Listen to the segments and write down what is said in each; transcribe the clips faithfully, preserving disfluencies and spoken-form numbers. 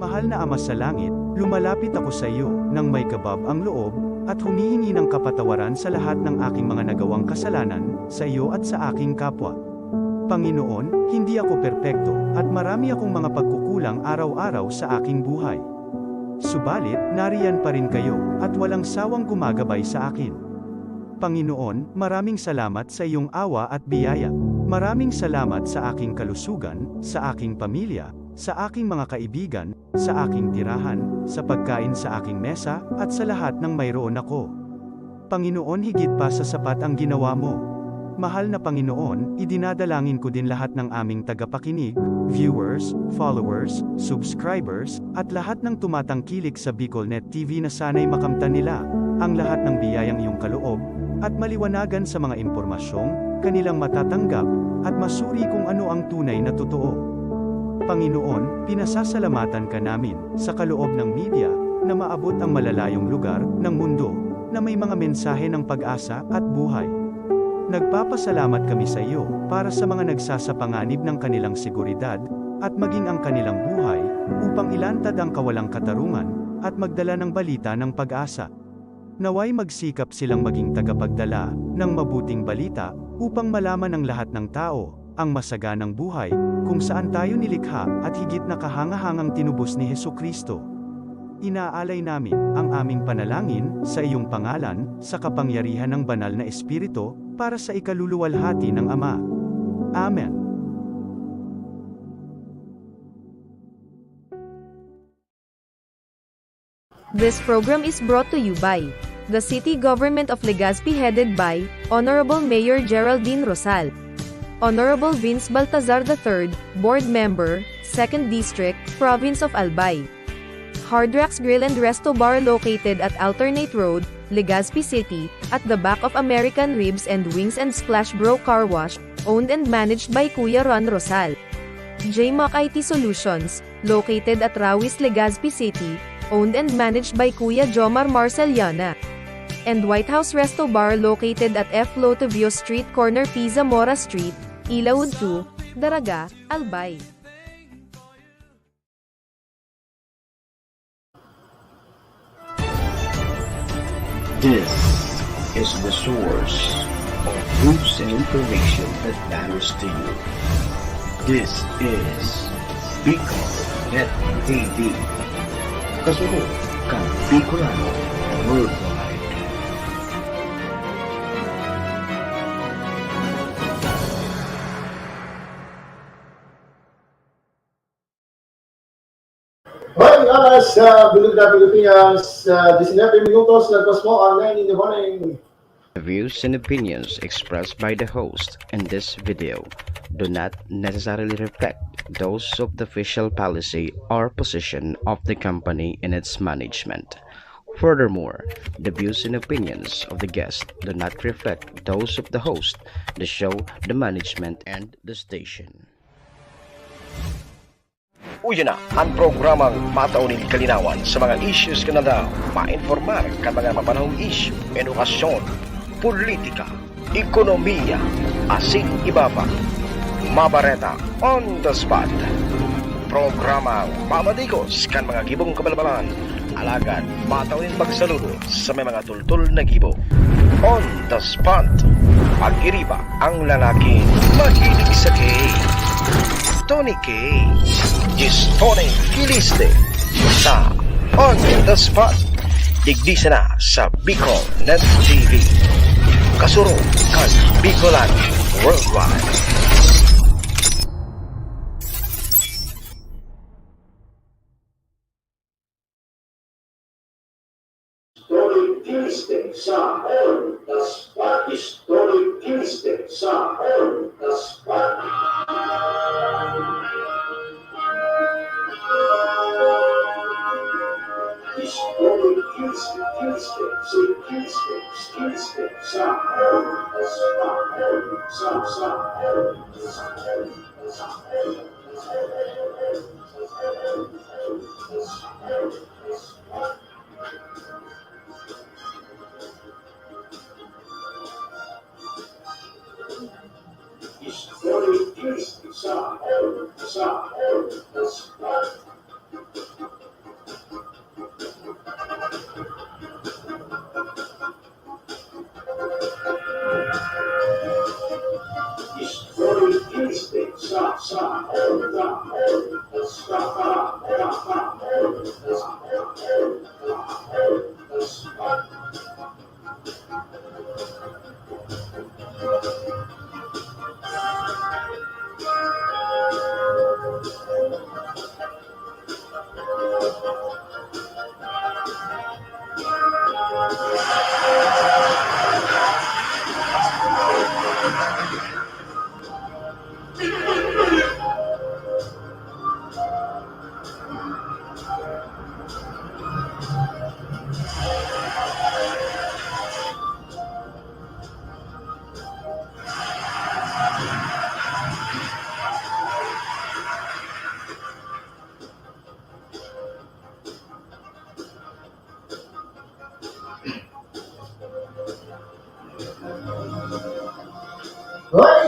Mahal na Ama sa Langit, lumalapit ako sa iyo nang may kabab ang loob at humihingi ng kapatawaran sa lahat ng aking mga nagawang kasalanan sa iyo at sa aking kapwa. Panginoon, hindi ako perpekto at marami akong mga pagkukulang araw-araw sa aking buhay. Subalit, nariyan pa rin kayo at walang sawang gumagabay sa akin. Panginoon, maraming salamat sa iyong awa at biyaya. Maraming salamat sa aking kalusugan, sa aking pamilya, sa aking mga kaibigan, sa aking tirahan, sa pagkain sa aking mesa, at sa lahat ng mayroon ako. Panginoon, higit pa sa sapat ang ginawa mo. Mahal na Panginoon, idinadalangin ko din lahat ng aming tagapakinig, viewers, followers, subscribers, at lahat ng tumatangkilik sa BicolNet T V na sana'y makamtan nila ang lahat ng biyayang iyong kaloob at maliwanagan sa mga impormasyong kanilang matatanggap at masuri kung ano ang tunay na totoo. Panginoon, pinasasalamatan ka namin sa kaloob ng media na maabot ang malalayong lugar ng mundo na may mga mensahe ng pag-asa at buhay. Nagpapasalamat kami sa iyo para sa mga nagsasapanganib ng kanilang seguridad at maging ang kanilang buhay upang ilantad ang kawalang katarungan at magdala ng balita ng pag-asa. Naway magsikap silang maging tagapagdala ng mabuting balita upang malaman ng lahat ng tao ang masaganang buhay kung saan tayo nilikha at higit na kahangahangang tinubos ni Jesucristo. Inaalay namin ang aming panalangin sa iyong pangalan, sa kapangyarihan ng Banal na Espiritu, para sa ikaluluwalhati ng Ama. Amen. This program is brought to you by the City Government of Legazpi, headed by Honorable Mayor Geraldine Rosal. Honorable Vince Baltazar the third, Board Member, Second District, Province of Albay. Hard Rocks Grill and Resto Bar, located at Alternate Road, Legazpi City, at the back of American Ribs and Wings and Splash Bro Car Wash, owned and managed by Kuya Ron Rosal. J Mac I T Solutions, located at Rawis, Legazpi City, owned and managed by Kuya Jomar Marceliana. And White House Resto Bar, located at F Lotevio Street, corner P Zamora Street, Ilaud two, Daraga, Albay. This is the source of news and information that matters to you. This is Bicol Net T V. Kasunod kan Bicolano Worldwide. Hoy, oras sa Bilog na Pilipinas, sa disinebe minutos, lagpas mo ang nine in the morning. The views and opinions expressed by the host in this video do not necessarily reflect those of the official policy or position of the company and its management. Furthermore, the views and opinions of the guest do not reflect those of the host, the show, the management, and the station. Uya na an programang matao nin kalinawan sa mga issues kan aldaw, mainformar kan mga mapanahong isyu, edukasyon, politika, ekonomiya, asin iba pa. Mabareta on the spot. Programang mamadigos kan mga gibong kabalbalan, alagad matao nin pagsaludo sa may mga tultol na gibo. On the spot. Pag-iriba ang lalaking mahilig sa K. Tony K. Tony Kiliste sa On the Spot. Digdi sana sa Bicol Net T V. Kasurog kan Bicolan Worldwide. Story Tuesday sa On the Spot. Story Tuesday sa On the Spot. Story Tuesday, Tuesday, sa Tuesday, Tuesday sa On the Spot. On, sa, sa, On, sa, On, sa, On. Story Tuesday sa On, sa On the Spot.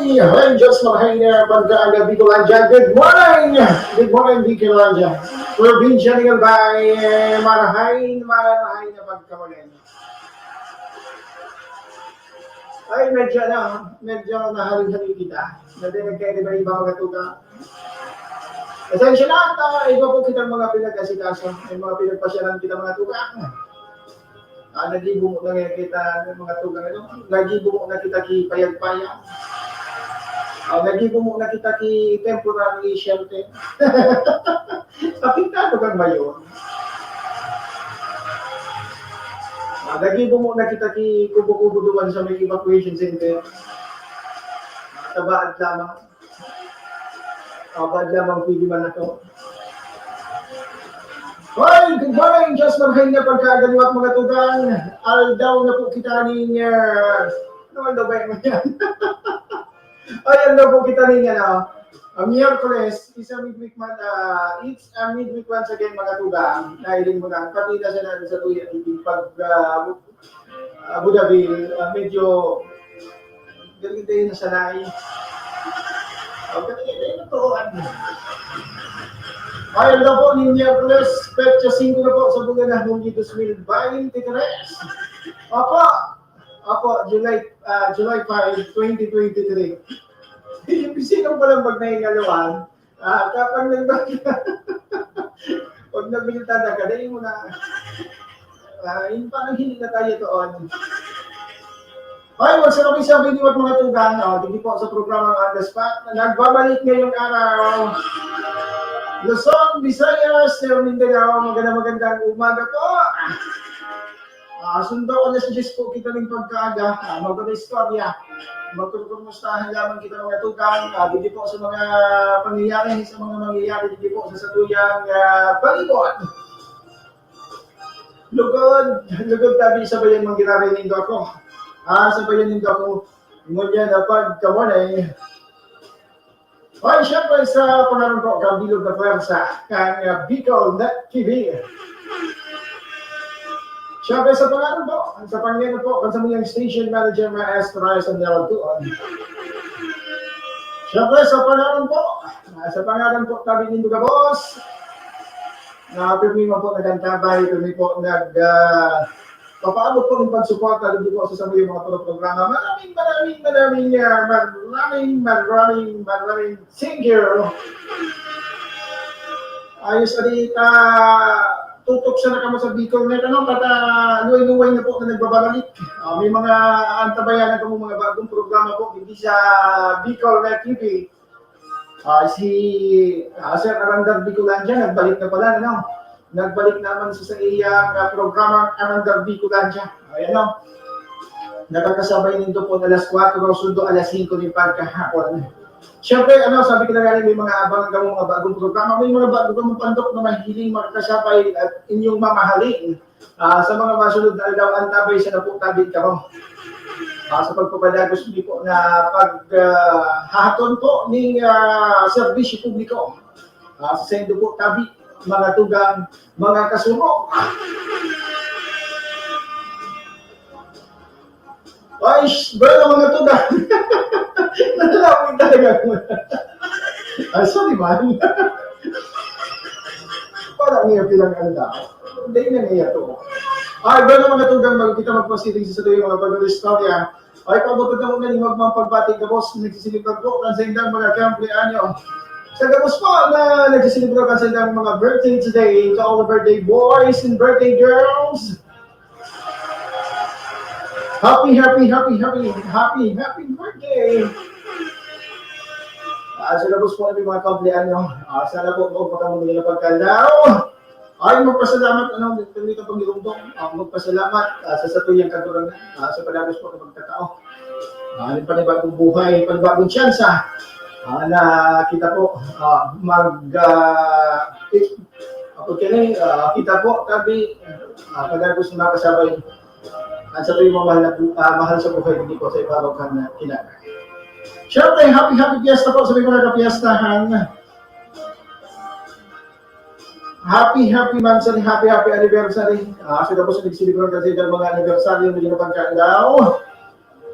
Hoy, Diyos, marahay na pagkaaga, Bicolandia. Good morning! Good morning, Bicolandia. Probinsya ng Albay, marahay, marahay na pagkaulan. Ay, medyo ano, medyo nahali-hali kita. Sabi, nagkaiba-iba mga tugang. Pasensya na, ta, iba po kitang mga pinag-asikaso. May mga pinagpasyalan kita mga tugang. Ah, nagibo na nga kita ng mga tugang, ano? Nagibo na kita ki payag-payag. Ah, nagibo na kita ki temporary shelter. Apektado kan mayor. Ah, nagibo na kita ki kubo-kubo duman sa may evacuation center. Ah, tabaad lamang. Abad lamang pwede man ako. Hoy, good morning, Diyos, marahay na pagkaaga niwat mga tugang. Aldaw na po kita ning, ah, ano aldaw ba yan? Ay, aldaw po kita ning, ano, ang Miyerkules, isa midweek man, ah, it's a midweek once again, mga tugang. Nahiling mo na, pati na siya natin sa tuya, pag, ah, Abu Dhabi, ah, medyo galing tayo na sanay. Oh, galing tayo na to, ano. Ay, ano po, ni Miyerkules, petsa singko na po sa bulan na Hunyo dos mil veintitrés. Opo, opo, July, ah, July five, twenty twenty-three. Yung pisino pa lang pag nahingaluan, Ah, kapag nagba-, pag nagbilita na ka, dali mo na. Ah, yung parang hindi na tayo doon. Hoy, what's up, sabi niyo at mga tugang, oh, hindi po sa programang On the Spot. Nagbabalik ngayong araw. Luzon, Visayas, Mindanao, magandang, magandang umaga po. Ah, sundo alas diyes po kita ning pagkaaga. Ah, magandang istorya. Magkukumustahan lamang kita mga tugang. Ah, dito po sa mga pangyayari, sa mga mangyayari dito po sa satuyang, ah, palibot. Lugod, lugod tabi, sabayan man giraray nindo ako. Ah, sabayan nindo ako. Ngunyan na pagkamunay. Ay, syempre, sa pangaran po, kan bilog na pwersa, kan, ah, Bicol Net T V. Syempre, sa pangaran po, sa pangaran po, kan samuyang station manager, Maestro Ryerson Leontuon. Syempre, sa pangaran po, ah, sa pangaran po, tabi nindo gabos, na pirmi man po nag-antabay, pirmi po nag, ah, papaabot po ng pagsuporta dito po sa samuyang mga programa. Maraming, maraming, maraming, ah, maraming, maraming, maraming thank you. Ayos, Adita. Tutok sa nakamo sa Bicol Net, ano, pata luway-luway na po na nagbabalik. Ah, may mga antabayanan kamo mga bagong programa po, hindi sa Bicol Net T V. Ah, si, ah, Sir Arandar Bicolandia, nagbalik na pala, ano? Nagbalik naman sa, sa iyang, ah, programang Arandar Bicolandia. Ayan, no? Nakakasabay nindo po na alas kwatro, sundo alas singko ning pagkahapon. Siyempre, ano, sabi ko na nga rin, may mga abangan kamo mga bagong programa, may mga bagong kamong pandok na mahiling makakasabay at inyong mamahalin. Ah, sa mga masunod na aldaw, antabay sa napo tabi kamo. Ah, sa pagpapadagos niyo po na pag, ah, hahaton po ning, ah, serbisyo publiko. Ah, sa saindo po tabi, mga tugang, mga kasurok. Ay, sh-, bro, mga tugang. Nalalaman talaga ako. Ah, sorry, man. Parang niya pinag-alda. Hindi na niya to. Ay, bro, mga tugang, mag-, kita magpasiring sa tuyo, mga pag-istorya. Ay, pabutod na muna yung magmang pagbati ka, boss. Nagsisilibrad po kan saindang mga kumpleanyo. Sa gabos po na nagsisilibrad kan saindang mga birthday today, to all the birthday boys and birthday girls. Happy, happy, happy, happy, happy, happy birthday! Ah, sa gabos po ng mga kumpleanyo, ah, sana po, oh, pagkakamuli na pagkalaw. Ay, magpasalamat, ano, kami kapag nirumdong. Ah, magpasalamat, ah, sa satuyang kagurang, ah, sa padagos po ng pagkatao. Ah, yung panibagong buhay, panibagong tsansa. Ah, na kita po, ah, mag, ah, eh, ako kini, ah, kita po, tabi, ah, padagos na makasabay. Ang satuyang mga mahal na bu-, ah, mahal sa buhay, hindi po sa ibabaw ka na kinaka. Siyempre, happy, happy fiesta po sa mga kapiestahan. Happy, happy monthsary, happy, happy anniversary. Ah, sa tapos nagsilibro kasi ng mga anniversary, hindi na pagkalaw.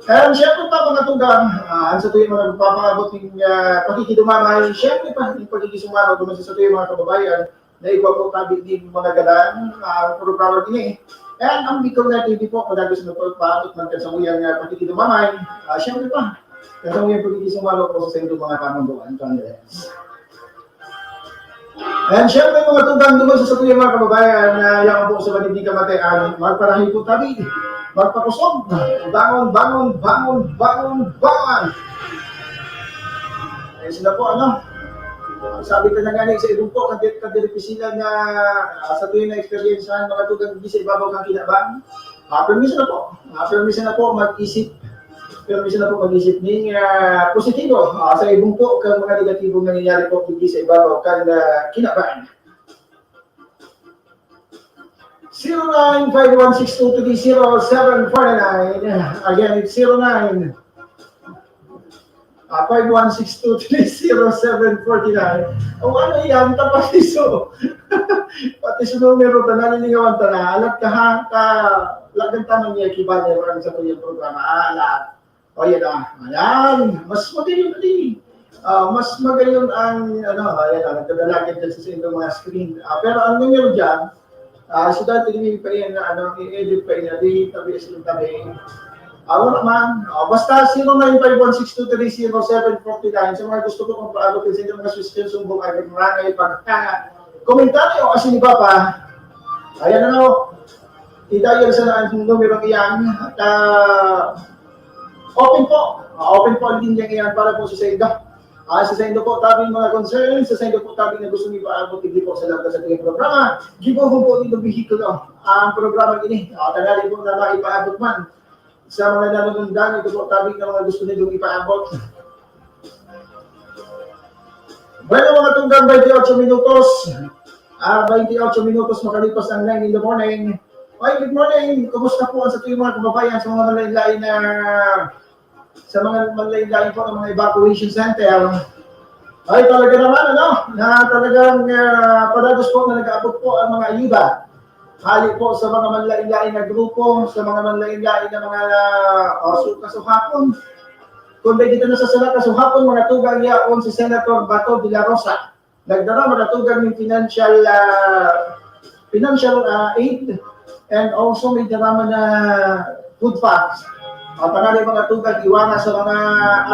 And syempre pa, mga tugang, ah, ang sa tuwing mga nagpapaabot ng, ah, pakikidumamay, syempre pa, yung pakikisumaro, kung sa tuwing mga kababayan, na igwa po tabi ng mga galang, ah, programa din eh. And ang Bicol na T V po, pag gusto na po, paabot man kan sa uyang, ah, pakikidumamay, ah, syempre pa, kan sa uyang pakikisumaro po sa sendo mga kamundoan, congress. And syempre, mga tugang, duman sa satuya, mga kababayan, na yaon po sa Manibika Mate, ah, magparahay po tabi, magpakusog, bangon, bangon, bangon, bangon, bangon. Ayun sila po, ano? Sabi ko na nga ni sa ibon po, kadi-, kadiripisila na, ah, sa tuwing na-experience ang mga tugang di sa ibabaw ng kinabang. Ah, permiso na po. Ah, permiso na po, mag-isip. Permiso na po, mag-isip ning, ah, positibo, ah, sa ibon po, kang mga negatibong nangyayari po, di sa ibabaw, kan, ah, kinabang. Zero nine five one six two three zero seven four nine. Again, it's zero nine, ah, five one six two three zero seven four nine. O ano yan? Tapatiso. Pati sa numero na nalilingawan ta na. Alat ka ha? Ka, lagang tama niya, kiba niya, orang sa tuyang programa. Ah, alat. O, yan na. Ayan. Mas magayon, ali. Ah, mas magayon ang, ano, ayan na, nagdadalagan dyan sa inyong mga screen. Ah, pero ang numero dyan, ah, so dati hindi pa yan, ano, i-edit pa yan, di tabi, sa tabi. Ah, wala man. Ah, basta zero nine five one six two three zero seven four nine. Sa mga gusto ko kung paabot sa inyong mga suggestion, sumbong, agad, marangay, pagkanga, komentaryo, asin iba pa. Ayan, ano, i-dial sa na ang numero iyan. At, ah, open po. Ah, open po ang linya iyan para po sa saindo. Ah, sa saindo po, tabi mga concern, sa saindo po, tabi na gusto niyo paabot, hindi po sa labas sa ating programa. Gibohon po nito bihikulo ang programa ini. Ah, tangali po na maipaabot man sa mga nanunundan, ito po, tabi na mga gusto nitong ipaabot. Bueno, mga tugang, twenty-eight minutos. Ah, twenty-eight minutos makalipas ang nine in the morning. Ay, good morning. Kumusta po ang sa tuyong mga kababayan sa mga malayo-layo na, sa mga malayo-layo po ng mga evacuation center? Ay, talaga naman, ano, na talagang, ah, padagos po na nag-aabot po ang mga ayuda. Hali po sa mga manlain-lain na grupo, sa mga manlain-lain na mga, ah, su-, kasuhapon. Kung dahil dito nasasala kasuhapon, mga tugang yaon si Senator Bato de la Rosa. Nagdara mga tugang ng financial, ah, financial, ah, aid and also may dara man na food packs. Ah, tangali mga tugang, iwana sa mga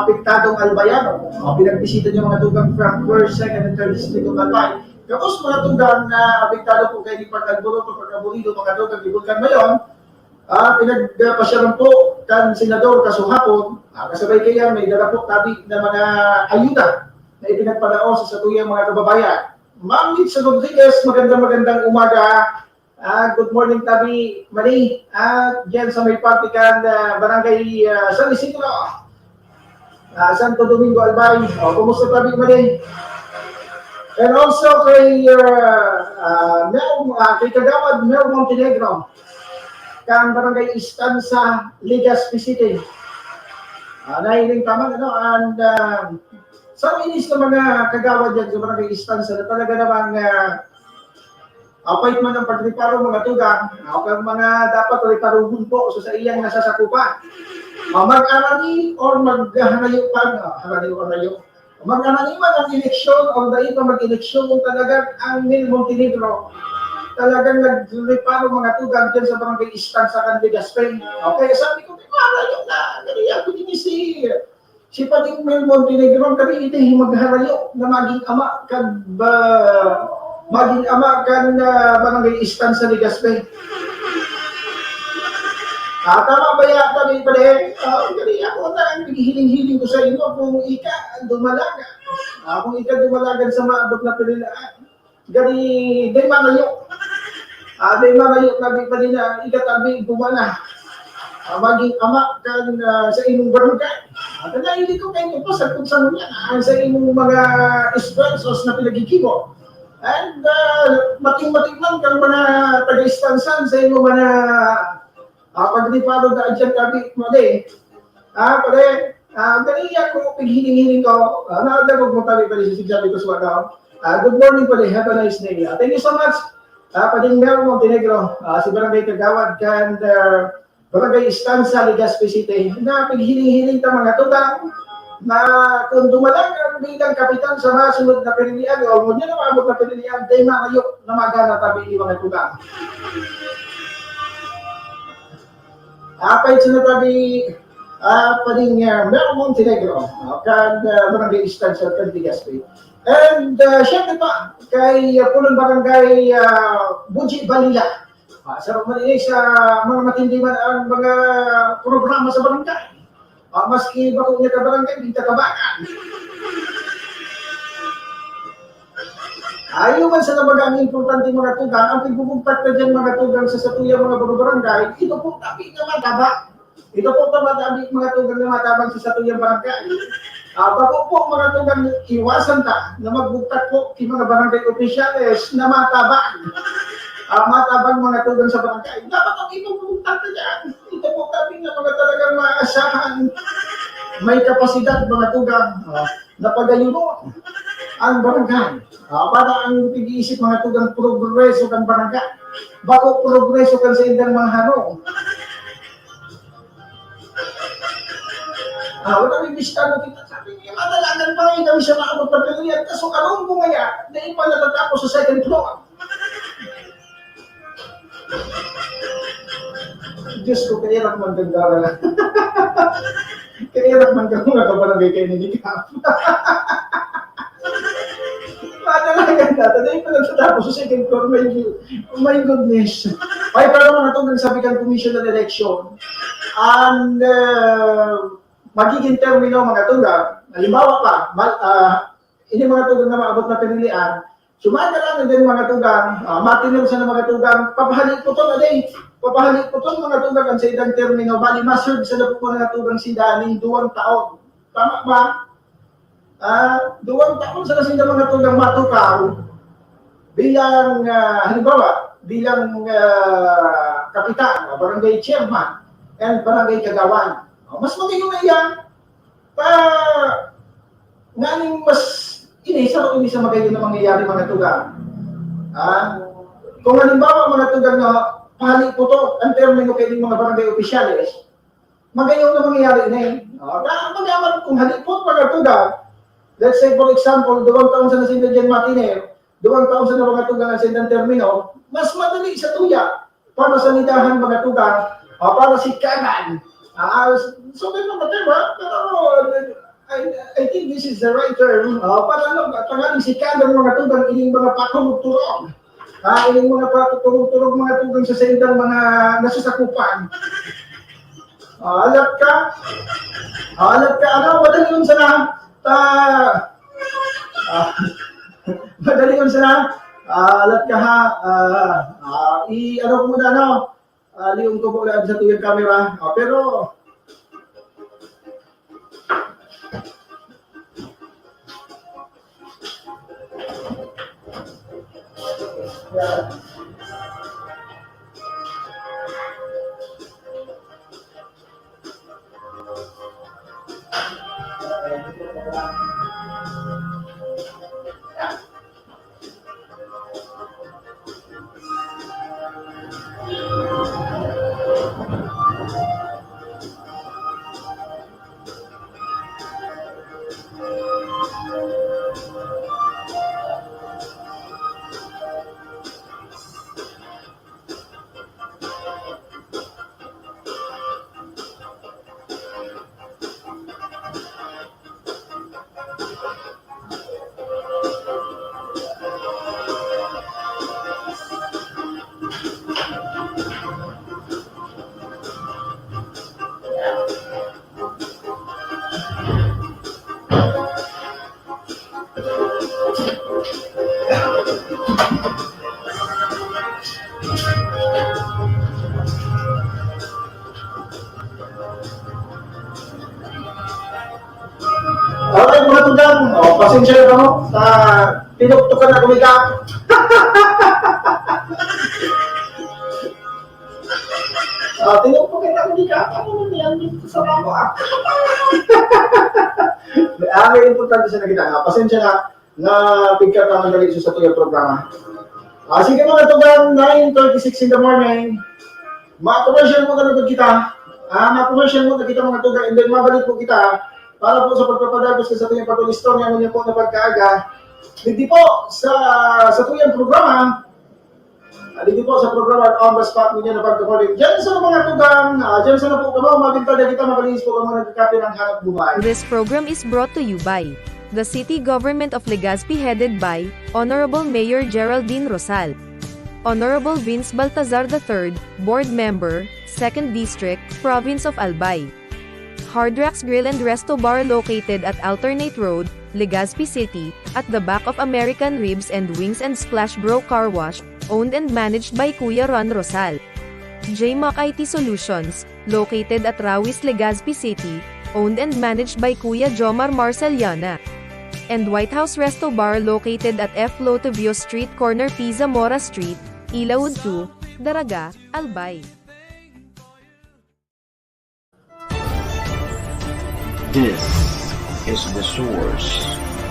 apektadong Albayano. Ah, pinagbisita niya mga tugang from first, second, and third district of Albay. Tapos mga tugang na apektado po kayo ni pag-alboroto, pag-aburido, mga tugang ni Vulcan Mayon, ah, pinagpasyalan po kan Senador kasuhapon, ah, kasabay kaya may dara po tabi na mga ayuda na ipinagpadao sa satuyang mga kababayan. Ma'am Mitch Rodriguez, magandang, magandang umaga. Ah, good morning, tabi, Mani. Ah, diyan sa may parte kan, ah, barangay, ah, San Isidro. Ah, Santo Domingo, Albay. O, kumusta, tabi, Mani? And also kay, ah, ah, Mel, ah, kay Kagawad Mel Montenegro, kan barangay Istanza, Legazpi City. Ah, nahiling taman, ano, and, ah, sa inis na mga kagawad dyan sa barangay Istanza na talaga namang, ah, apait man ang pagreparo, mga tugang, ah, ang mga dapat reparuhon po sa, sa iyang nasasakupan. Ah, mag-arani or magharayo pa, ah, harani o arayo. Mag-arani man ang eleksyon or dahil pa mag-eleksyon, kung talagang ang Mel Montenegro, talagang nagreparo, mga tugang, dyan sa barangay Istanza, kan Legazpi. Okay, sabi ko, "May arayo na, ganyan ako din si, si Pading Mel Montenegro, kami hindi magharayo na maging ama kan ba, maging ama kan, ah, barangay Istanza, Legazpi." Ah, tama ba yan, tabi, pare? Ah, ganyan ako na ang paghihiling-hiling ko sa inyo, kung ika dumalagan. Ah, kung ika dumalagan sa maabot na pinilaan. Gani, di manayo. Ah, di manayo, tabi pa din na, ikatabi, gumana. Ah, maging ama kan, ah, sa imong barangay. Ah, kaya hindi ko kayo pa sa kung saan yan. Ah, sa imong mga esfuerzos na pinagkikibo. And, ah, mating-mating man kang mga taga-istansan sa imong mga, ah, pagreparo na dyan, tabi, mali. Ah, pare, ah, dali ako, pighiling-hiling ko. Ah, nadagog mo tabi, pare, sa sigsabi ko sa wagaw. Ah, good morning, pare. Have a nice day. Ah, thank you so much. Ah, Pading Mel Montenegro, ah, si Barangay Kagawad, kan, ah, Barangay Estancia, Legazpi City, na pighiling-hiling ta, mga tugang, na kung dumalang ang bilang kapitan sa masunod na pinilian, o ngunyan na maabot na pinilian, dai mayo na magana tabi ni mga tugang. Apay sa natabi, ah, pa rin nga, Mel Montenegro, ah, kan, ah, Barangay Estancia, kan Legazpi. And, ah, syempre pa, kay, ah, Punong Barangay, ah, Buji Balila. Ah, sa mga, sa mga matindi man ang mga programa sa barangay. Ah, maski bako niya ka barangay, di tatabangan. Ayaw man sa nabaga ang importante, mga tugang, ang pigbubugtak na dyan, mga tugang, sa satuyang mga barangay, ito po, tapi na mataba. Ito po, tama, tabi, mga tugang na matabang sa satuyang barangay. Ah, bako po, mga tugang, iwasan ta na magbugtak po ki mga barangay opisyales na matabang. Ah, matabang, mga tugang, sa barangay. Dapat ang ibang bugtak na dyan. Ito po, tabi na mga talagang maasahan. May kapasidad, mga tugang, ah, na pagayunon ang barangay. Ah, para ang pag-iisip, mga tugang, progreso kan barangay. Bako progreso kan sa indang mga harong. Ah, wala may bistado kita. Sabi niya, "Madalagan pa ngayon kami sa maabot na pagkalian. Kaso karong ko ngaya, na ipa natatapos sa second floor." Diyos ko, kaya lang man gagara lang. Kaya lang man gagara ka barangay kayo ni Nikap. Madalagan natin. Ay, pala sa tapos sa second floor, my, my goodness. Ay, pero mga tugang, sabi kan Commission on Election, ang, uh, magiging termino, mga tugang, halimbawa pa, mal, uh, ini mga tugang na maabot na pinilian, sumada lang din, mga tugang, uh, matinir sa mga tugang, papahali po to na day. Papahali po to, mga tugang, ang sa idang termino, bali, maserve sa na po, mga tugang, sila ning duwang taon. Tama ba? Ah, duwang taon sa sinda, mga tugang, matukaw bilang, ah, halimbawa, bilang, ah, kapitan, o barangay chairman, and barangay kagawan. O, mas magayon na yan. Pa, nganing mas ini, sa ini sa magayon na mangyayari, mga tugang. Ah, kung halimbawa, mga tugang, na pali po to, ang termino kay mga barangay opisyales, magayon na mangyayari ini. Ah, na, magayon kung halipot, mga tugang, let's say, for example, duwang taon sa nasinda dyan matiner, duwang taon sa mga tugang ang sindang termino, mas madali sa tuya para sa nidahan, mga tugang, ah, para si kanan. Ah, so, may mga tema, pero, I, I think this is the right term. Ah, para ano, tanganing si kanan, mga tugang, ining mga paturog-turog. Ah, ining mga paturog-turog, mga tugang, sa sindang mga nasusakupan. Ah, alat ka? Ah, alat ka? Ano, madali yun sana. Ta, ah, madali yun sana. Ah, alat ka ha. Ah, ah, i-, ano ko muna, ano? Ah, liyon ko po lang sa tuyang camera. Ah, pero, Alright, mga tugang. O, pasensya na kamo. Sa tinuktukan na kumita. Ah, tinuktukan na kumita. Ano na yan? Dito sa bako, ah. Ah, may importante sa nakita nga. Pasensya na. Na pigkat naman dali sa satuyang programa. Ah, sige, mga tugang, nine thirty-six in the morning. Ma-commercial muna na kita. Ah, ma-commercial muna kita, mga tugang, and then mabalik po kita para po sa pagpapadagos sa ating pag-istorya ngunyan po na pagkaaga. Digdi po sa, sa tuyang programa, ah, digdi po sa programa On the Spot ngunyan na pagkakaling. Diyan sa mga tugang, ah, diyan sa na po kamo, mabintad na kita, makalihis po kamo nagkakape ng hanap buhay. This program is brought to you by the City Government of Legazpi, headed by Honorable Mayor Geraldine Rosal, Honorable Vince Baltazar the third, Board Member, Second District, Province of Albay. Hard Rocks Grill and Resto Bar, located at Alternate Road, Legazpi City, at the back of American Ribs and Wings and Splash Bro Car Wash, owned and managed by Kuya Ron Rosal. J Mac I T Solutions, located at Rawis, Legazpi City, owned and managed by Kuya Jomar Marceliana. And White House Resto Bar, located at F Lotovio Street, corner P Zamora Street, Ilaud two, Daraga, Albay. This is the source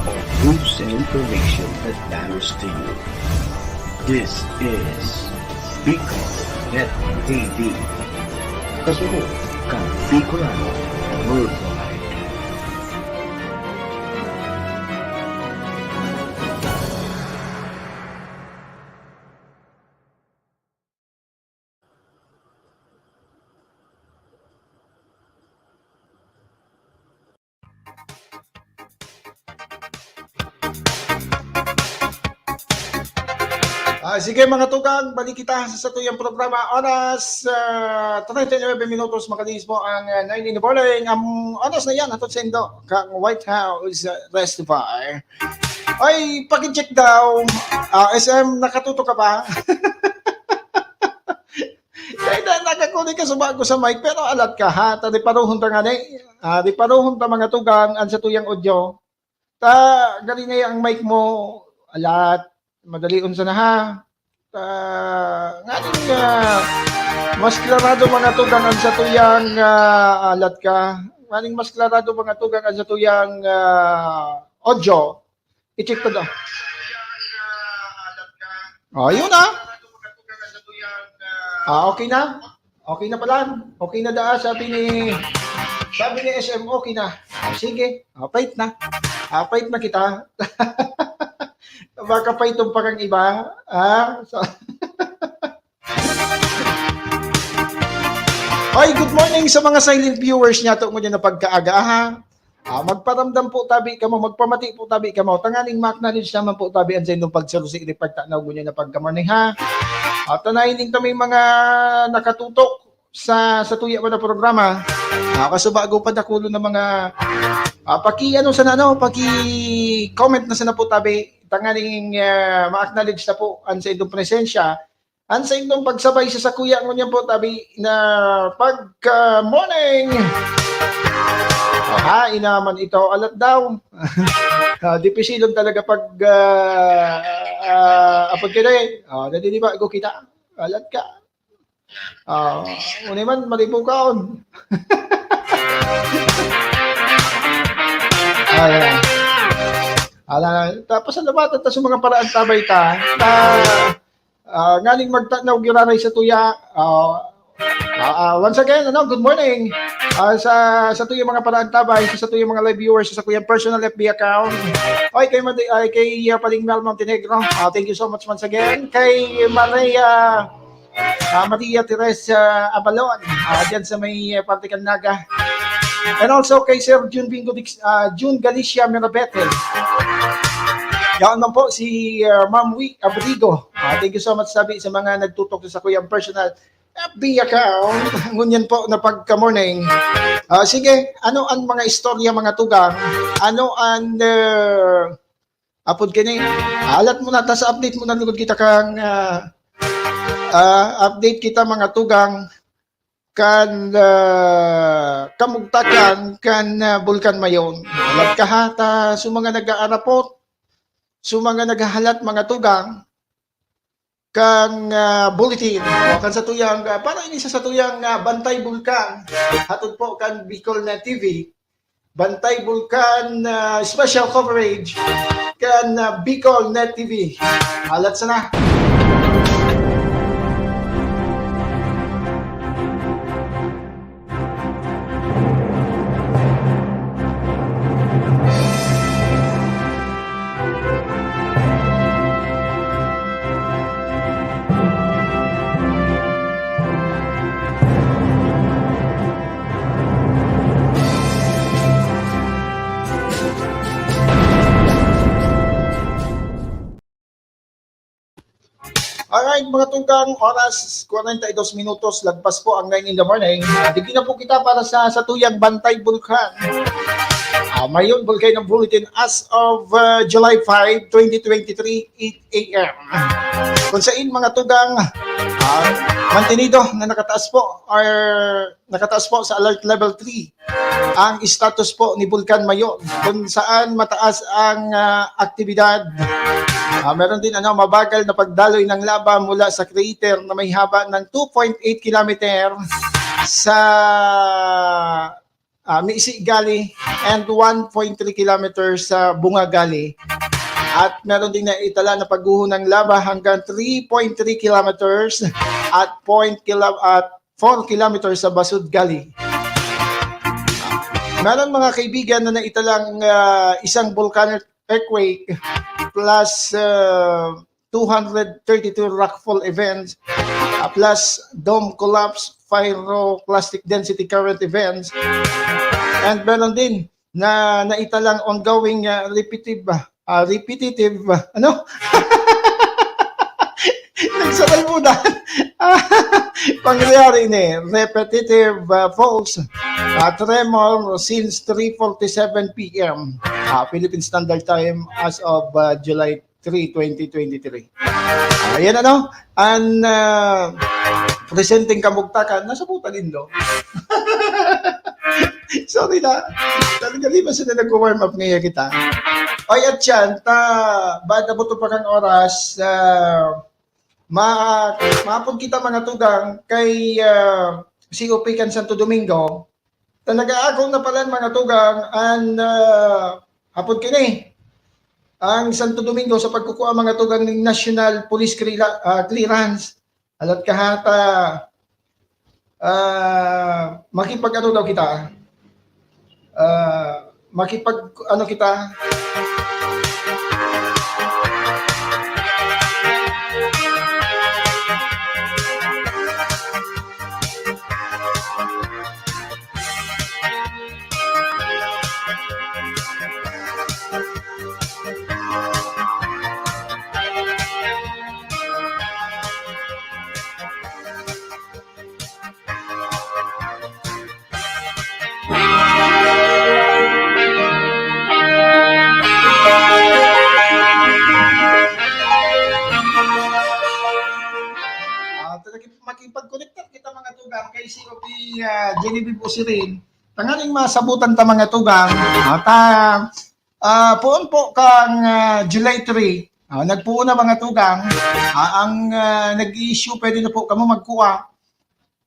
of news and information that matters to you. This is Bicol Net T V. Kasunod kan Bicolano Worldwide. Ah, sige, mga tugang, balik kita sa satuyang programa. Oras, ah, treinta y nueve minutos, makalihis po ang, ah, nine in the morning. Ang oras na yan, hatod sa indo, kang White House, ah, Resto Bar. Ay, pakicheck daw. Ah, S M, nakatutok ka ba? Kaya na, nakakulit ka sa bago sa mic, pero alat ka, ha? Ta, di paruhon ta ngani. Ah, di paruhon ta, mga tugang, ang satuyang audio. Ta, galing na ang mic mo, alat. Madali unsa na, ha? Ta, nganing, ah, mas klarado, mga tugang, ang satuyang, ah, alat ka. Nganing mas klarado, mga tugang, ang satuyang, ah, audio. I-check ko daw. Oh, yun ah. Ah, okay na? Okay na pala. Okay na daa, sabi ni, sabi ni S M, okay na. Ah, sige, ah, fight na. Ah, fight na kita. Baka fight pa kang iba. Ah, so, Oy, good morning sa mga silent viewers niyato ngunyan na pagkaaga, ha. Ah, magparamdam po tabi kamo, magpamati po tabi kamo. Tanganing ma-acknowledge naman po tabi ang saindong pagsarusi ni pagtanaw ngunyan na pagkamorning, ha. At tanayin din kami mga nakatutok sa, sa tuya mo na programa. Ah, kaso bago pa dakulo na mga, ah, paki, ano sana, ano, paki-comment na sana po tabi. Tanganing, ah, ma-acknowledge na po ang saindong presensya. Ang saindong pagsabay sa sakuya ngunyan po tabi na pagka-morning. Aha, inaman ito. Alat daw. Ah, dipisilon talaga pag, ah, ah, apod ka na eh. Ah, nadiniba ko kita. Alat ka. Ah, uni man, malibo kaon. Ayan. Ala, tapos ano ba, tapos yung mga paraan tabay ta, ta, ah, nganing magtanaw giraray sa tuya, ah, ah, ah, once again, ano, good morning. Ah, sa, sa tuyang mga paraan tabay, sa, sa tuyang mga live viewers, sa kuyang personal F B account. Oy, kay Madi-, ay, kay, ah, Paling Mel Montenegro. Ah, thank you so much once again. Kay Maria, ah, Maria Teresa Abalon, ah, dyan sa may, ah, parte kan Naga. And also kay Sir Jun Bingo Dix-, ah, Jun Galicia Mirabete. Yaon man po si, ah, Ma'am Wi Abrigo. Ah, thank you so much, sabi, sa mga nagtutok sa kuyang personal F B account. Ngunyan po na pagka-morning. Ah, sige, ano ang mga istorya, mga tugang? Ano ang, ah, apod kini? Alat mo na, tas update mo na lugod kita kang, ah, ah, update kita, mga tugang, kan, ah, kamugtakan kan, ah, Bulkan Mayon. Alat ka ha, ta, sa mga nag-aarapot, sa mga naghahalat, mga tugang, kan, ah, bulletin, o kan satuyang, ah, para ini sa satuyang, ah, Bantay Bulkan, hatod po kan Bicol Net T V, Bantay Bulkan, ah, special coverage kan, ah, Bicol Net T V. Alat sana. Mga tugang, oras kwarenta y dos minutos, lagpas po ang nine in the morning. Ah, digdi na po kita para sa satuyang Bantay Bulkan. Ah, Mayon Volcano Bulletin as of, ah, July five, twenty twenty-three, eight a m. Kung sain, mga tugang, ah, mantenido na nakataas po or nakataas po sa alert level three ang status po ni Bulkan Mayon, kung saan mataas ang, ah, aktibidad. Ah, meron din, ano, mabagal na pagdaloy ng lava mula sa crater na may haba ng two point eight kilometer sa, ah, Misi Gully and one point three kilometer sa Bunga Gully. At meron din naitala na pagguho ng lava hanggang three point three kilometers at point kilo-, at four kilometers sa Basud Gully. Meron, mga kaibigan, na naitalang, ah, isang volcanic earthquake plus, ah, two hundred thirty-two rockfall events, ah, plus dome collapse, pyroclastic density current events. And meron din na naitalang ongoing, ah, repetitive, ah, repetitive, ah, ano? Nagsasalmudan. Pangyayari ni repetitive, ah, faults, ah, tremor since three forty-seven p m, ah, Philippine Standard Time as of, ah, July three, twenty twenty-three. Ayan, ano, ang, ah, presenteng kamugtakan, nasabutan nindo. Sorry na. Talaga, di ba sila nagwa-warm up ngayon kita? Oy, at yan, ta, baad abot pa kang oras, ah, ma-, maapod kita, mga tugang, kay, ah, C O P kan Santo Domingo. Talaga, ako na pala, mga tugang, an, ah, hapon kini. Ang Santo Domingo sa pagkukua, mga tugang, ning National Police Cleara-, ah, Clearance. Alat ka ha, ta, ah, makipag-ano daw kita? Ah, makipag-ano kita? Ah, talagang makipagkonektar kita, mga tugang, kay C O P, ah, Genevieve Osirin. Tanganing masabutan ta, mga tugang. Ah, ta, ah, poon po kang, ah, July three. Ah, nagpoon na, mga tugang. Ah, ang, ah, nag-i-issue, pwede na po kamo magkuha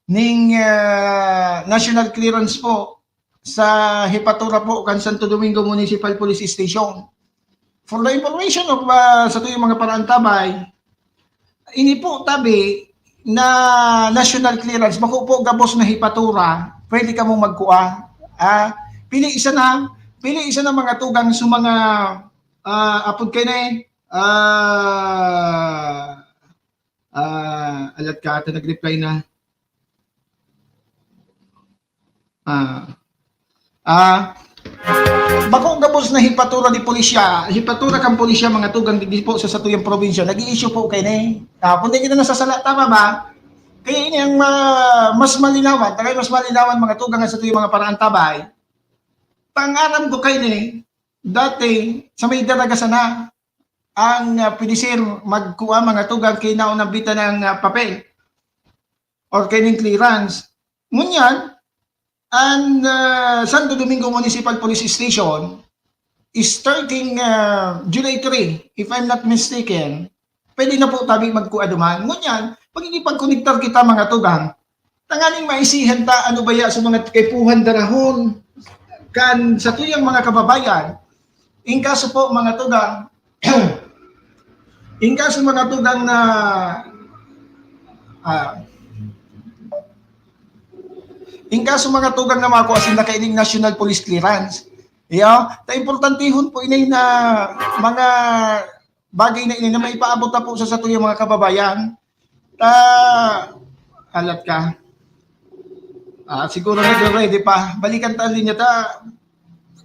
ning, ah, national clearance po sa hepatura po kan Santo Domingo Municipal Police Station. For the information of, ah, satuyang mga paraantabay, ini po tabi na national clearance, bako po gabos na hepatura, pwede kamo magkuha. Ah, pili isa na, pili isa na, mga tugang, sa mga, ah, apod kay na, eh, ah, ah, alat ka ata nag-reply na. Ah. Ah, bako gabos na hepatura di pulisya, hepatura kan pulisya, mga tugang, digdi po sa satuyang probinsya, nag-i-issue po kay ni. Ah, kung di kita nasasala, tama ba? Kaya ini ang ma-, mas malinawan, tagay mas malinawan, mga tugang, sa tuyang mga paraantabay. Pangaram ko kay ni, dati, sa may daraga sana, ang, ah, pwede, sir, magkuha, mga tugang, kay naunang bita ng, ah, papel or kaining clearance. Ngunyan, ang, ah, Santo Domingo Municipal Police Station is starting, ah, July three, if I'm not mistaken. Pwede na po tabi magkuha duman. Ngunyan, pag inipagkonektar kita, mga tugang, tanganing maisihan ta, ano baya sa mga kaipuhan darahon kan satuyang mga kababayan. In kaso po, mga tugang, in kaso, mga tugang, na, ah, in kaso, mga tugang, na makuha sinda kaining national police clearance. Iyo, ta importantehon po ini na mga bagay na ini na maipaabot na po sa satuyang mga kababayan. Ta, alat ka. Ah, siguro nagre-ready pa. Balikan ta linya ta.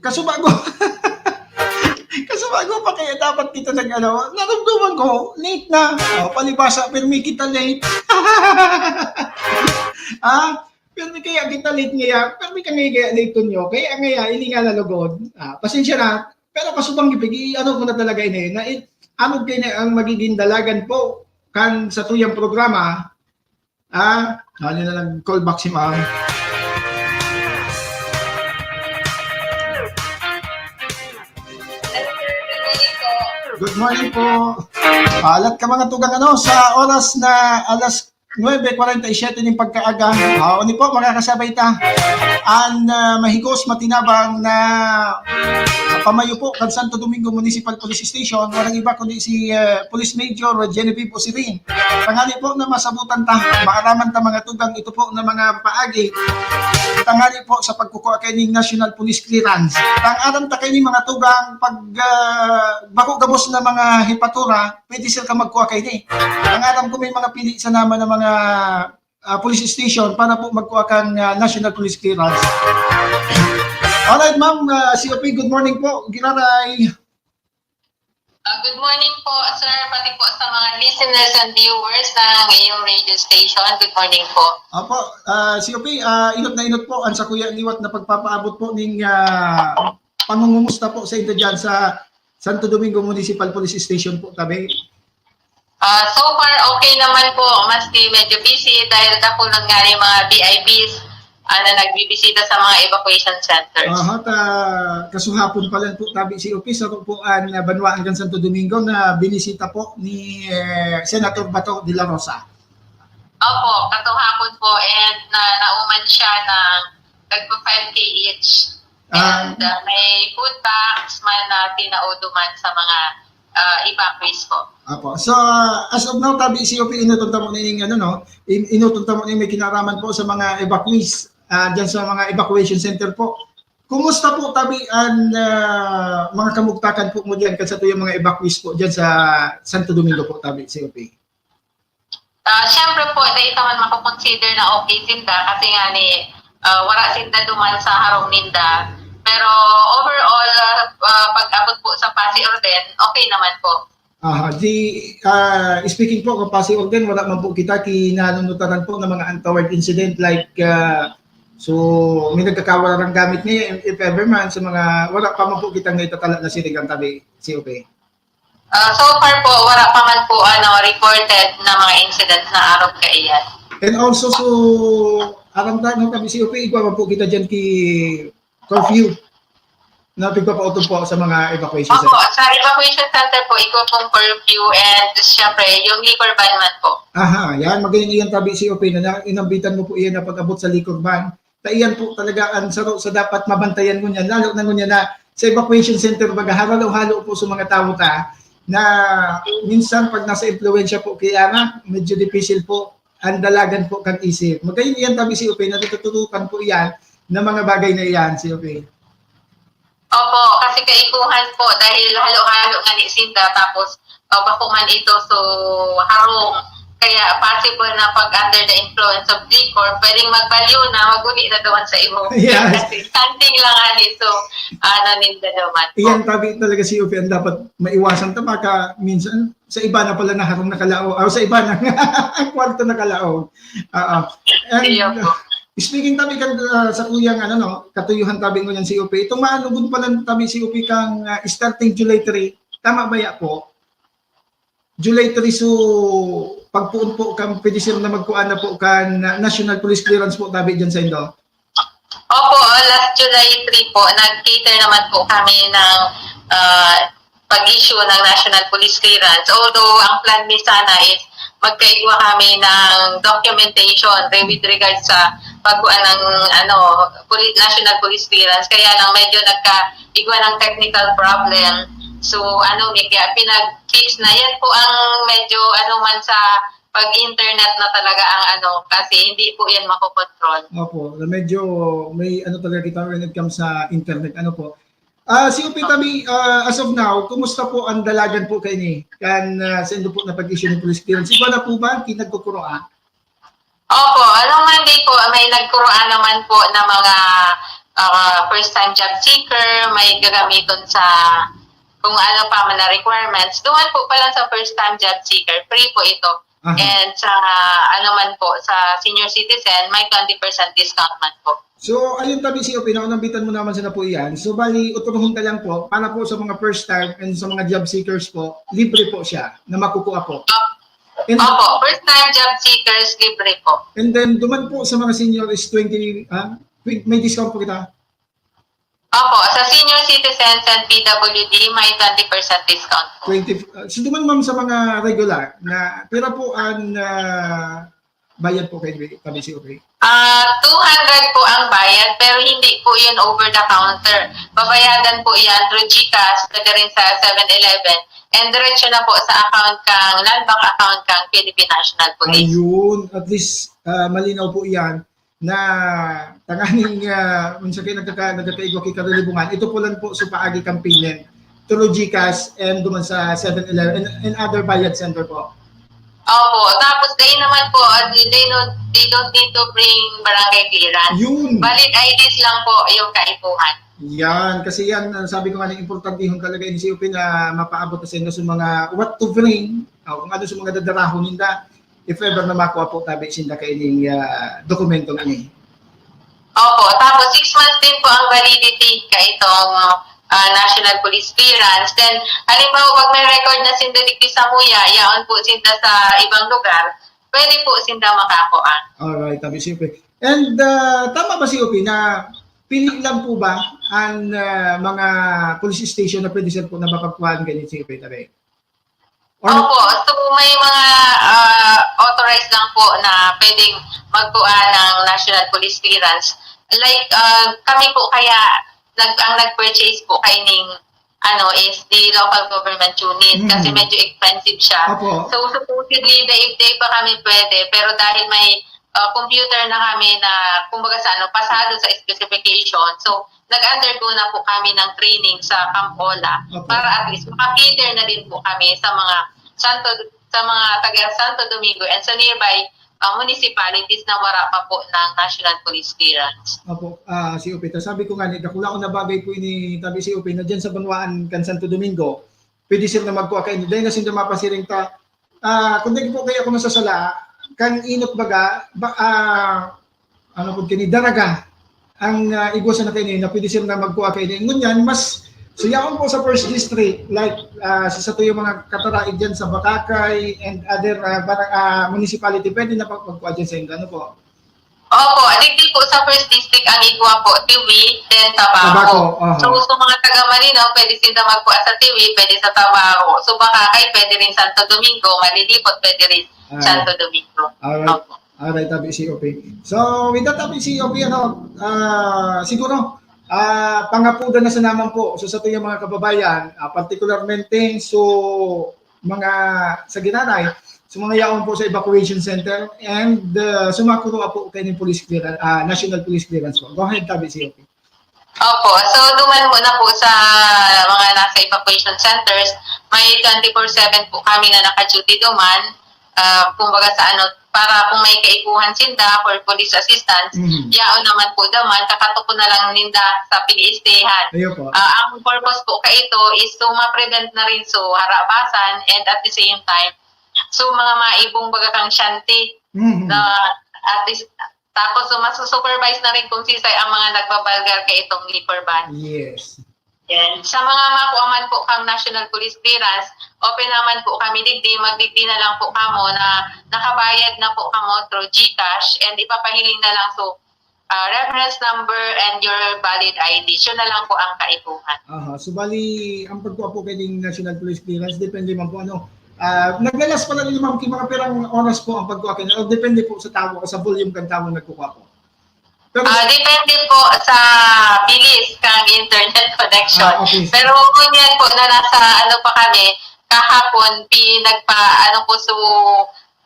Kasubago. Kaso Bago pa kaya dapat kita nag-ano, naramdaman ko, late na. Oh, palibasa, pirmi kita late. Ah, pirmi kaya kita late ngaya, pirmi ka ngaya kaya late tunyo. Kaya ngaya, ini nga na lugod. Ah, pasensya na, pero kasubang gipig, ano ko na talaga ini, na i-, ano kayo na ang magiging dalagan po kan sa tuyang programa, Ah, ano na lang, call back si ma'am. Good morning po. Alat ka mga tugang ano, sa oras na alas nuebe kwarenta y siyete ning pagkaaga. Ah, ni po, makakasabay ta. An ah, mahigos, matinabang na pamayo po kan Santo Domingo Municipal Police Station, walang iba kundi si ah, Police Major Genevieve Osirin. Tangali po na masabutan ta, maaraman ta mga tugang ito po na mga paagi. Tangali po sa pagkukuha kay ning National Police Clearance. Tangaran ta kay ning mga tugang pag ah, bako gabos na mga hipatura, pwede sila ka magkuha kay ni. Ang aram ko may mga pili sa naman ng mga ah, police station para po magkuha kang ah, National Police Clearance. Alright, ma'am, ah, C O P, good morning po. Giraray. Uh, good morning po, sir, pati po sa mga listeners and viewers ng iyong radio station. Good morning po. Apo, ah, C O P, ah, inot na inot po ang sa kuya liwat na pagpapaabot po ning ah, pangungumusta po sa inyo dyan sa Santo Domingo Municipal Police Station po, tabi. Ah, so far, okay naman po. Maski medyo busy dahil kakulang nga yung mga V I Ps ah, na nagbibisita sa mga evacuation centers. Aha, ta, kasuhapon pa lang po, tabi si Opis, ako po ang ah, banwaan kan Santo Domingo na binisita po ni eh, Senator Bato de la Rosa. Opo, katuhapon po, and na, nauman siya ng tagpa five K each. Ah. And uh, may food packs man na tinao duman sa mga uh, evacuees po. Apo. So, as of now, tabi C O P, inuton tamo na yung, ano, no? In, inuton tamo na yung may kinaraman po sa mga evacuees, uh, dyan sa mga evacuation center po. Kumusta po, tabi, ang uh, mga kamugtakan po mo dyan, kasi ito yung mga evacuees po dyan sa Santo Domingo po, tabi, C O P? Ah, siyempre po, dahil naman mako-consider na okay sinda kasi nga ni ah, wala sinda duman sa harong ninda. Pero overall, ah, ah, pag-abot po sa Pasi Orden, okay naman po. Aha, di, ah, speaking po, kung Pasi Orden, wala man po kita kinanunutaran po ng mga untoward incident like, ah, so, may nagkakawala ng gamit ngayon, if ever man, sa mga, wala pa man po kitang naitatala na sinigang tabi, C O P. Ah, so far po, wala pa man po ano, reported na mga incidents na arog kaiyan. And also, so, aram ta, no, kami C O P, igwa man po kita dyan ki curfew na pigpapautob po sa mga evacuation Opo, center. Sa evacuation center po, igwa pong curfew and siyempre, yung liquor ban man po. Aha, yan. Magayon iyan tabi C O P na, na inambitan mo po iyan na pag-abot sa liquor ban. Ta iyan po talaga ang saro sa dapat mabantayan ngunyan, lalo na ngunyan na sa evacuation center, baga halo-halo po sa mga tawo ta, na minsan pag nasa impluwensya po kaya na, medyo difícil po ang dalagan po kan isip. Magayon iyan tabi si Upe, natututukan po iyan ng mga bagay na iyan, si Upe. Opo, kasi kaipuhan po dahil halo-halo nga ni sinda, tapos uh, bako man ito, so harong. Kaya possible na pag under the influence of liquor, pwedeng magbalyo na, maguli na doon sa imo. Yes. Kasi something lang ani, so ano ninda naman. Iyan tabi talaga si Upe ang dapat maiwasan ta, baka minsan sa iba na pala na harong nakalao, o sa iba na ang kwarto nakalao. Oo. And, Iyo po. Speaking tabi kan uh, sa kuyang ano no, katuyuhan tabi ngunyan si Upi. Itong maanugod pa lang tabi si Upi kang uh, starting July three. Tama ba ya po? July three so pagpuon po kan pwede sila na magkuan na po kan uh, national police clearance po tabi diyan sa indo. Opo, last July three po, nag-cater naman po kami ng uh, pag-issue ng National Police Clearance. Although ang plan mi sana is magkaigwa kami ng documentation with regards sa pagkuha ng ano, poli- National Police Clearance. Kaya lang medyo nagkaigwa ng technical problem. So ano, may kaya pinag-fix na. Yan po ang medyo ano man sa pag-internet na talaga ang ano, kasi hindi po yan makokontrol. Opo, medyo may ano talaga kita when it comes sa internet. Ano po, Ah, si Upi Tabi, ah, as of now, kumusta po ang dalagan po kaini? Kan ah, sendo po na pag-issue ng police clearance? Iba na po ba? Kinagkukuro ah? Opo, alam Monday po, may nagkuroan naman po ng mga ah, first time job seeker, may gagamiton sa kung ano pa man na requirements, duman po pala sa first time job seeker, free po ito. Aha. And sa, ano man po, sa senior citizen, may twenty percent discount man po. So, ayun, tabi si Ope, naunambitan mo naman sana po iyan. So, bali, uturuhon ka lang po, para po sa mga first time and sa mga job seekers po, libre po siya na makukuha po. Op-, And Opo, first time job seekers, libre po. And then, duman po sa mga senior is twenty, ah, twen-, may discount po kita? Opo, sa senior citizens and P W D, may twenty percent discount po. Twenty, ah, so duman, ma'am, sa mga regular na, pira po ang, ah, bayad po kay tabi si Ope? Ah, two hundred po ang bayad, pero hindi po yun over the counter. Babayadan po yan through GCash, pwede rin sa Seven Eleven, and diretso na po sa account kang, non-bank account kang Philippine National Police. Ayun, at least, ah, malinaw po yan na tanganing, ah, kung sa kayo nagkaka-, nagkakaigwa ki karulibungan, ito po lang po sa paagi kang payment through GCash and duman sa Seven Eleven and, and other bayad center po. Opo. Tapos, dahil naman po, ah, they don't, they don't need to bring barangay clearance. Yun. Valid I Ds lang po yung kaipuhan. Yan. Kasi yan, ah, sabi ko nga, importantehon talaga yung C O P na mapaabot na sa inyo sa mga what to bring, ah, kung ano sa mga dadarahon ninda, if ever na makuha po tabi sinda kaining, ah, dokumentong ini. Opo. Tapos, six months din po ang validity kaitong, ah, National Police Clearance. Then, halimbawa, pag may record na sinda digdi sa Muya, yaon po sinda sa ibang lugar, pwede po sinda makakuha. Alright, tabi si Ope. And, ah, tama ba si Ope na pili lang po ba ang, ah, mga police station na pwede sila po na mapagkuhaan ganyan si Ope, tabi? Or Opo, so may mga, ah, authorized lang po na pwedeng magkuha ng National Police Clearance. Like, ah, kami po kaya nag-, ang nag-purchase po kaining, ano, is the local government unit kasi Mhm. medyo expensive siya. Opo. So, supposedly, daigdig pa kami pwede, pero dahil may, ah, computer na kami na, kumbaga sa ano, pasado sa specification, so, nag-undergo na po kami ng training sa Camp Ola Opo. para at least maka-cater na din po kami sa mga Santo, sa mga taga Santo Domingo and sa nearby, ah, municipalities na wala pa po ng National Police Clearance. Opo, ah, si Ope. Ta sabi ko nga ni, dakulaon na bagay po ini, tabi si Ope, na dyan sa banwaan kan Santo Domingo, pwede sila magkuha kaini. Dahil na sila mapasiring ta, ah, kung di po kaya ako nasasala, kan inot baga, ba, ah, ano po kini, daraga, ang, ah, igwa sana kaini, na pwede sila na magkuha kaini. Ngunyan, mas, so yaon po sa first district, like, ah, sa sato yung mga kataraig dyan sa Bacacay and other, ah, barang-, ah, municipality, pwede na pag-, magkuha dyan sa inyo. Ano po? Opo, digdi po sa first district ang igwa po, Tiwi, then Tabaco. Tabaco, aha. So, sa mga taga Malinao, pwede sila magkuha sa Tiwi, pwede sa Tabaco. So, Bacacay, pwede rin Santo Domingo, Malilipot, pwede rin Alright. Santo Domingo. Alright. Opo. Alright, tabi si Ope. So, with that, tabi si Ope, ano, ah, siguro, ah, pangapudan na sa naman po. So, sa tuyang mga kababayan, ah, particularmente, so, mga sa Ginaray, so, mga yaon po sa evacuation center and, ah, sumakuro po kayo ng police clearance, ah, national police clearance po. Go ahead, tabi si Ope. Opo. So, duman muna po sa mga nasa evacuation centers, may twenty-four seven po kami na naka-duty duman. Ah, kumbaga sa ano, para kung may kaipuhan sinda for police assistance, Mhm. yaon naman po duman, kakatukon na lang ninda sa piniistehan. Ayun po. Ah, ang purpose po kaito is to ma-prevent na rin so harabasan and at the same time, so mga maibong baga kang shanty Mhm. na at least Tapos, so, masu-supervise na rin kung sisay ang mga nagbabalgar kaitong liquor ban. Yes. Yan. Sa mga makuha man po kang National Police Clearance, open naman po kami digdi, magdigdi na lang po kamo na nakabayad na po kamo through GCash and ipapahiling na lang so, ah, reference number and your valid I D. Yun na lang po ang kaipuhan. Aha. So, bali, ang pagkuha po kay ding National Police Clearance, depende man po, ano, ah, naglalas pala ninyo, ma'am, ki mga pirang oras po ang pagkuha kayo? O depende po sa tawo, sa volume kan tawo nagkukuha po? Pero Ah, depende po sa bilis kang internet connection. Ah, okay. Pero kung yan po na nasa ano pa kami, kahapon, pinagpa-, ano po, so,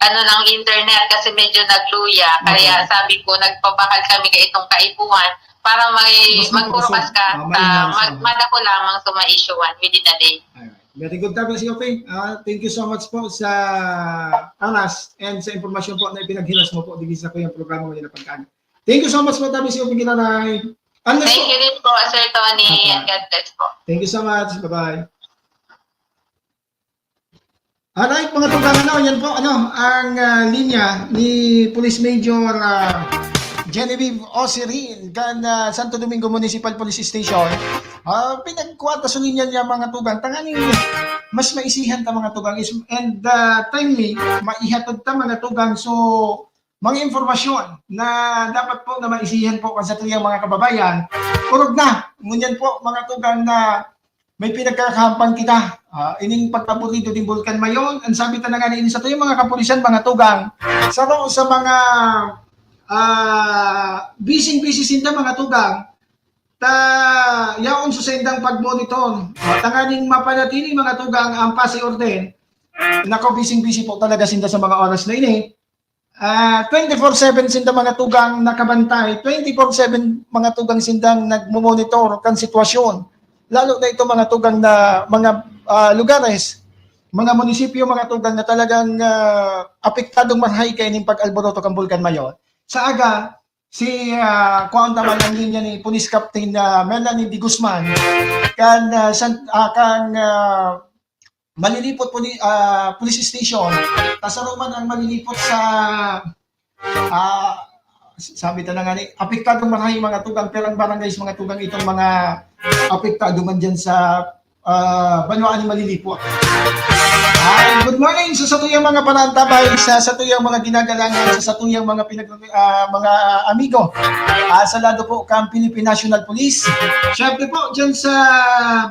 ano ng internet kasi medyo nagluya. Kaya Okay. sabi ko, nagpabakal kami kaitong kaipuhan para may Mas magpurukas makusog. ka Ah, sa mainam mag-, siya. madako lamang sa ma-issuehan within a day. Alright. Very good, tabi si Ope. Ah, thank you so much po sa oras and sa impormasyon po na ipinaghilas mo po digdi sa kuyang programa ngayon na pagkain. Thank you so much po, tabi si Ope Ginaray. Unless Thank po you din po, Sir Tony, Apa. and God bless po. Thank you so much. Bye-bye. Alright, mga tugang, ano, yan po, ano, ang ah, linya ni Police Major ah, Genevieve Osirin kan ah, Santo Domingo Municipal Police Station. Ah, pinagkuha ta sa linya niya, mga tugang. Tanganing mas maisihan ta, mga tugang, is, and ah, timely, maihatod ta, mga tugang. So, mga impormasyon na dapat po na maisihan po kan satuyang mga kababayan. Kurog na, ngunyan po, mga tugang, na may pinagkakahampan kita. Ah, ining pag-aburido nin Bulkan Mayon, ang sabi ta na nga ini satuyang mga kapulisan, mga tugang, saro sa mga ah, busy-busy sinda, mga tugang, ta yaon sa sindang pag-monitor. Ah, tanganing mapanatili, mga tugang, ang pasi orden. Nako, busy-busy po talaga sinda sa mga oras na ini. Ah, twenty-four seven sinda, mga tugang, nakabantay. Twenty-four seven, mga tugang, sindang nagmo-monitor kan sitwasyon. Lalo na ito, mga tugang, na mga ah, lugares, mga munisipyo, mga tugang, na talagang ah, apektadong marhay kaining pag-alboroto kan Bulkan Mayon. Sa aga, si ah, kuwan ta man ang linya ni Police Captain ah, Melanie de Guzman kan ah, San, ah, kan ah, Malilipot Poli, ah, Police Station. Tasaro man ang Malilipot sa ah, sabi ta na nga ni, apektado man ang mga tugang, pirang barangays, mga tugang, itong mga apektado man dyan sa ah, banwaan ni Malilipot. Ay, good morning sa satuyang mga panantabay, sa satuyang mga ginagalangan, sa satuyang mga pinag ah, mga amigo. Ah, sa lado po kan Philippine National Police. Siyempre po, dyan sa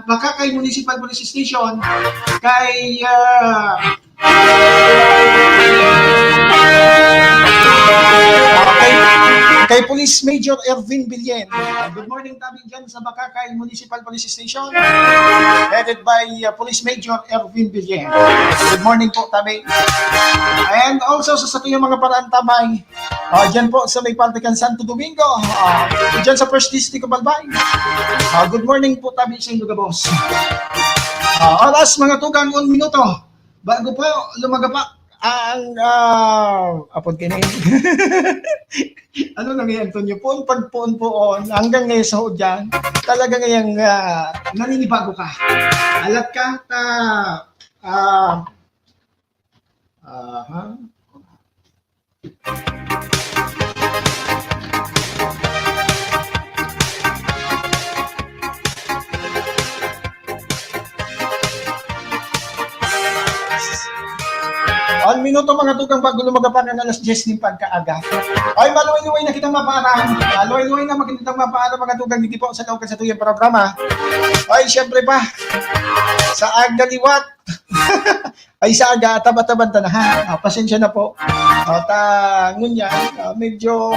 Bacacay Municipal Police Station, kay ah, kay, kay Police Major Ervin Billen. Ah, good morning, tabi, dyan sa Bacacay Municipal Police Station, headed by uh, Police Major Ervin Billen. Good morning po, tabi. And also sa satuyang mga panantabay, ah, dyan po sa may parte kan Santo Domingo, ah, dyan sa First District of Albay. Ah, good morning po, tabi, sa inyo gabos. Ah, oras, mga tugang, un minuto. Bago po lumagapak ang ah, apod kini. Ano lang yan, Tonyo? Poon pag poon-poon, hanggang ngayon sa hudyan, talaga ngayang ah, naninibago ka. Alat ka, ta, ah, aha. Ang minuto, mga tugang, bago lumagapak ang alas diyes nin pagkaaga. Ay, maluway-luway na kitang mapaaram. Maluway-luway na kitang mapaaram, mga tugang, dito po sa loob sa tuyang programa. Ay, siyempre pa, sa aga liwat. Ay, sa aga, taba-taban ta na, ha? Ah, pasensya na po. Ah, ta, ngunyan, ah, medyo,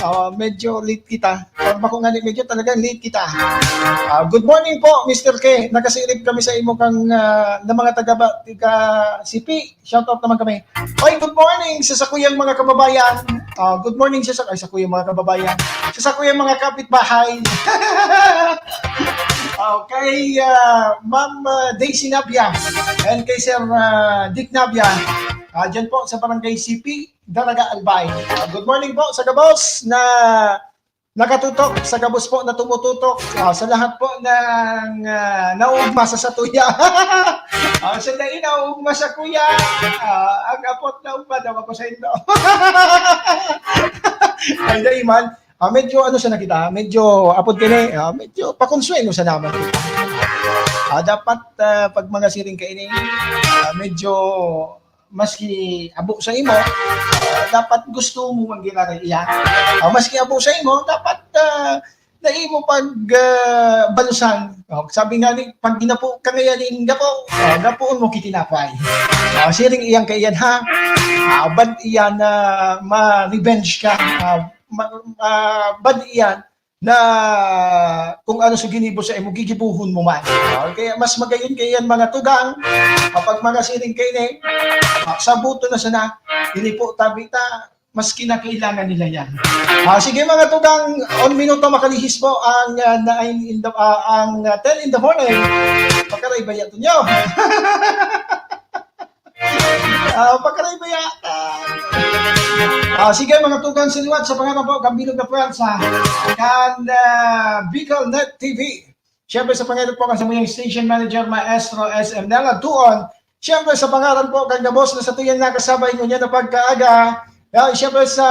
ah, medyo late kita. Pag bako nga ni medyo talaga late kita. Ah, good morning po, Mister K. Nakasirip kami sa imo kang, ah, na mga taga, taga C P. Shout out naman kami. Oy, good morning sa sakuyang mga kababayan. Ah, good morning sa sak-, ay, sakuyang mga kababayan. Sa sakuyang mga kapitbahay. Ah, kay ah, Ma'am ah, Daisy Nabia and kay Sir ah, Dick Nabia. Ah, dyan po sa Barangay C P, Daraga, Albay. Ah, good morning po sa gabos na nakatutok, sa gabos po na tumututok, ah, sa lahat po ng ah, naugma sa satuya. Ah, sa dai naugma sa kuya, ah, ang apot na ugma daw ako sa indo. Ay, dai man. Ah, medyo ano sa nakita, medyo apod kini, ah, medyo pakonsuelo sa naman kita. Ah, dapat ah, pag mga siring kaini, ah, medyo maski abo sa imo, ah, dapat gusto mo man giraray iyan. Ah, maski abo sa imo, dapat ah, na imo pag ah, balusan. Oh, sabi nga ni, pag ginapo ka ngayon in gapo, oh, gapoon mo kitinapay. Oh, siring iyan kaiyan ha. Ah, bad iyan na ma-revenge ka. Ah, ma- ah, bad iyan na kung ano sa ginibo sa imo, gigibuhon mo man. Ah, kaya mas magayon kaiyan mga tugang, kapag mga siring kaini, ah, sabuto na sana, ini po tabi ta, mas kinakailangan nila yan. Ah, sige mga tugang, on minuto makalihis po ang ah, nine in the, ah, ang ah, ten in the morning. Pagkaray ba yan nyo? Ah, pagkaray ba yan? Ah, sige mga tugang sa liwat, sa pangalan po, Kambilog na Pwersa, kan ah, Bicol Net T V. Siyempre sa pangalan po, kasi mo yung station manager, Maestro S M Nela Tuon, Siyempre, sa pangaran po kan gabos na satuyang nakasabay ngunyan na pagkaaga, ah, siyempre sa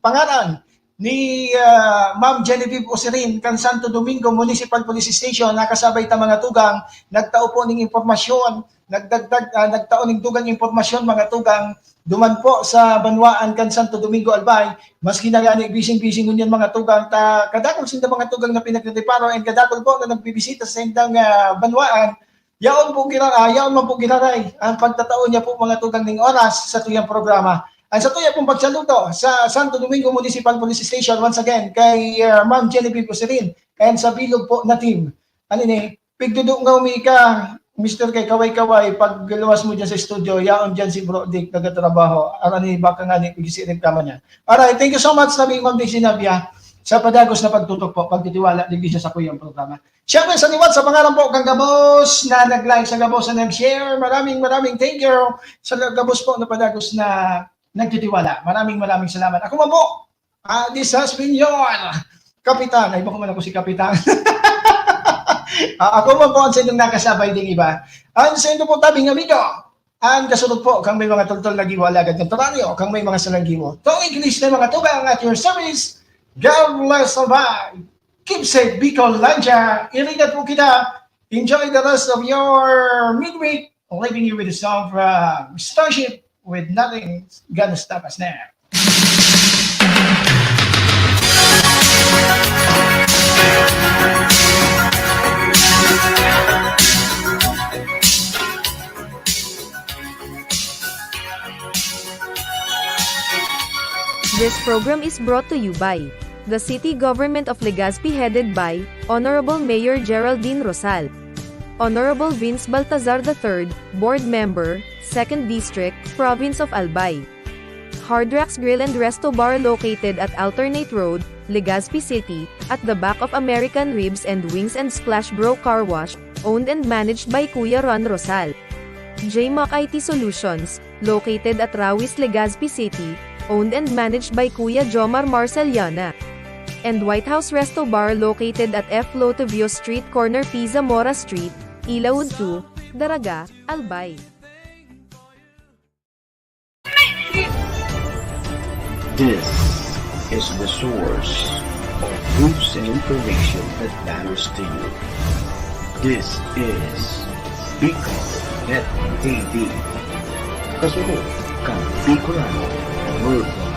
pangaran ni, ah, Ma'am Genevieve Osirin kan Santo Domingo Municipal Police Station, nakasabay ta mga tugang, nagtao po ning impormasyon, nagdagdag, ah, nagtao ning dugang impormasyon mga tugang, duman po sa banwaan kan Santo Domingo, Albay, maski na gani bising-bising ngunyan mga tugang, ta kadakul sinda mga tugang na pinagre-reparo and kadakul po na nagbibisita sa indang, ah, banwaan, yaon po gira-, ah, yaon man po giraray ang pagtatao niya po mga tugang ning oras sa tuyang programa. Ang sa tuya pong pagsaludo sa Santo Domingo Municipal Police Station, once again, kay, ah, Ma'am Genevieve Osirin and sa bilog po na team. Ano ni, pigdudungaw mi ka, Mister kay Kaway-Kaway, pag luwas mo dyan sa studio, yaon dyan si Bro Dick, nagatrabaho. Ano ni, baka nga ni, pag-isirip ka man niya. Alright, thank you so much, sabi Ma'am Dick Sinabia, sa padagos na pagtutok po, pagtitiwala, digdi siya sa kuyang programa. Siyempre, sa liwat, sa pangalan po, kang gabos na nag-like, sa gabos na nag-share, maraming, maraming thank you sa gabos po na padagos na nagtitiwala. Maraming, maraming salamat. Ako man po, ah, this has been your Kapitan. Ay, bako man ako si Kapitan. Ah, ako man po ang sa inyong nakasabay ding iba. Ang sa inyo po tabing amigo. Ang kasunod po, kang may mga tultol na gibo, alagad ng tubaryo, kang may mga salang gibo. Tong English na mga tugang at your service. God bless, bye. Keep safe, Bicolandia. Ingat po kita. Enjoy the rest of your midweek. Leaving you with a song from Starship with Nothing Gonna Stop Us Now. This program is brought to you by the City Government of Legazpi, headed by Honorable Mayor Geraldine Rosal, Honorable Vince Baltazar the third, Board Member, Second District, Province of Albay. Hard Rocks Grill and Resto Bar, located at Alternate Road, Legazpi City, at the back of American Ribs and Wings and Splash Bro Car Wash, owned and managed by Kuya Ron Rosal. J Mac I T Solutions, located at Rawis, Legazpi City, owned and managed by Kuya Jomar Marceliana. And White House Resto Bar, located at F Lotivio Street, corner P. Zamora Street, Ilaud two, Daraga, Albay. This is the source of news and information that matters to you. This is Bicol Net T V. Kasunod kan Bicolano Worldwide.